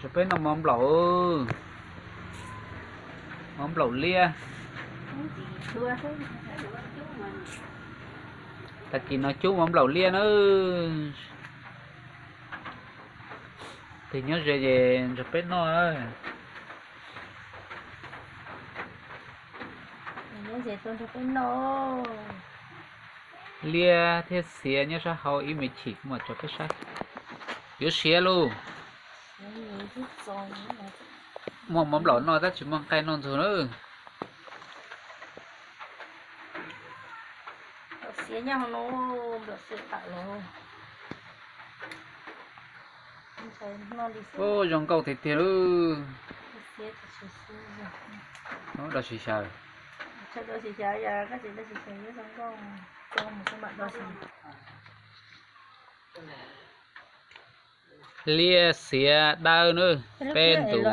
Rau peb noj mov nplaum, mov nplaum liab. Tag kis no cub mov nplaum liab na. Tig nyob ze es nrog peb noj. Liab thiab xiav nyob sab hauv ib me chim kuv mam tso peb saib. Yuav siav lauj. Muaj mov nplaum noj tab tsis muaj nqaij noj ntxuag na. Ub, zoo nkauj tiag tiag lauj. Dab tsi xyaw? Liab xiav dawb na, peb ntus.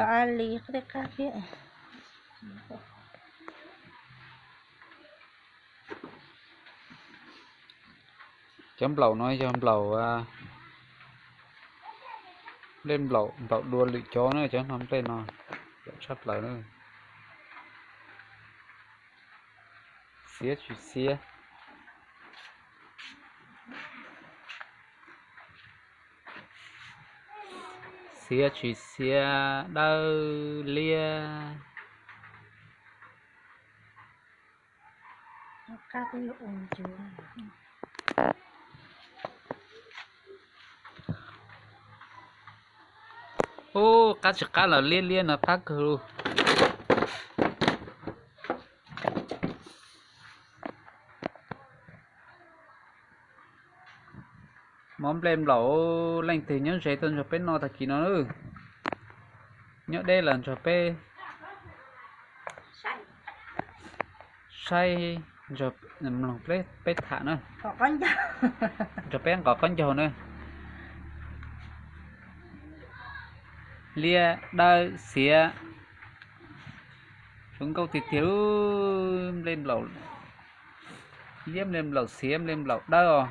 Cov nplaum no yog nplaum, nplej nplaum, nplaum dua lwm cov na, cov no nplej no tshaj plaws na. Xiav tsis xiav, xiav tsis xiav, dawb liab. Ub, qab tsis qab los liab liab no qab kawg. Mov nplej nplaum, leej twg nyob ze tuaj nrog peb noj tag kis no. Nyob deb los nrog peb saib, nrog mloog peb tham na. Nrog peb nqos qaub ncaug na. Liab dawb xiav, zoo nkauj tiag tiag. Nplej nplaum liab, nplej nplaum xiav, nplej nplaum dawb os.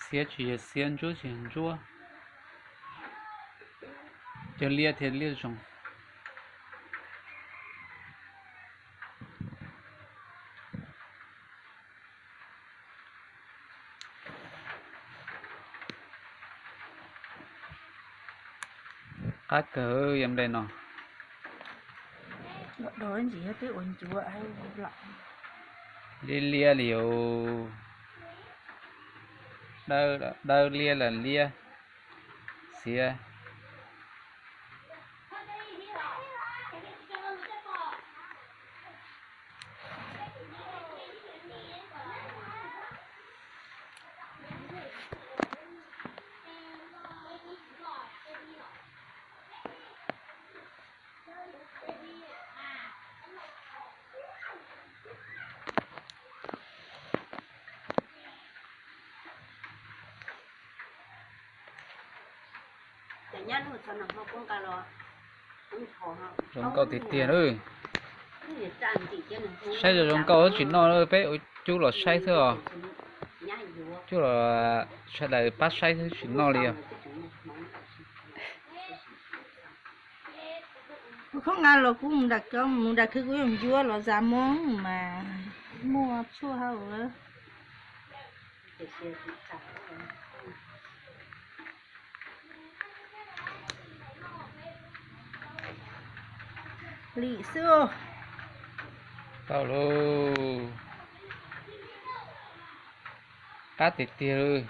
Xiav tsis yog xiav, ntsuab tsis yog ntsuab. Cog liab thiaj liab zoo. Qab kawg yog nplej no. Liab liab li os. Dawb liab los liab xiav. Zoo nkauj tiag tiag lawm. Saib zoo zoo nkauj tsis noj, peb ua cub los saib xwb os. Cub los sawv daws pab saib xwb tsis noj li os. Kuv khoom nqa los kuv mus nram khw kuv yuav ncuab los zas moo mas muaj tshuaj hauv. Lim xwb. Tau lauj. Qab tiag tiag li.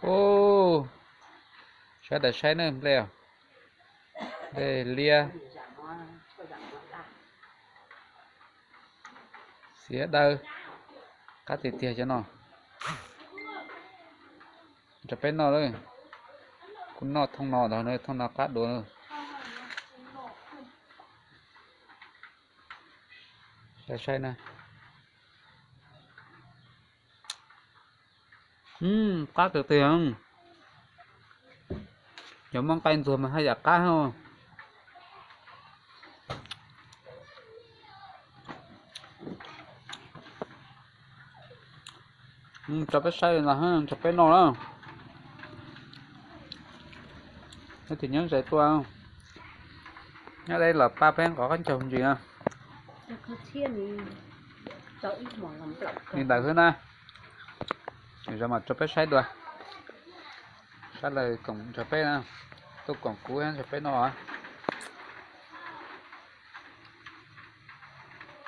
Ub, sawv daws saib nawb, nplej, nplej liab, xiav dawb, qab tiag tiag cov no. Rau peb noj lawm. Kuv noj thooj no ntag, thooj no qab dua. Saib na. Qab tiag tiag. Cov muaj nqaij ntxuag mas haj yam qab. Tso peb saib no, tso peb noj na. Nyob tim nyob ze tuaj, nyob deb los pab peb nqov qab ncaug ntsis na. Li ntawd xwb na. Zoo mas tso peb saib dua. Sab laug koom nrog peb na, tuaj koom kuv nrog peb noj.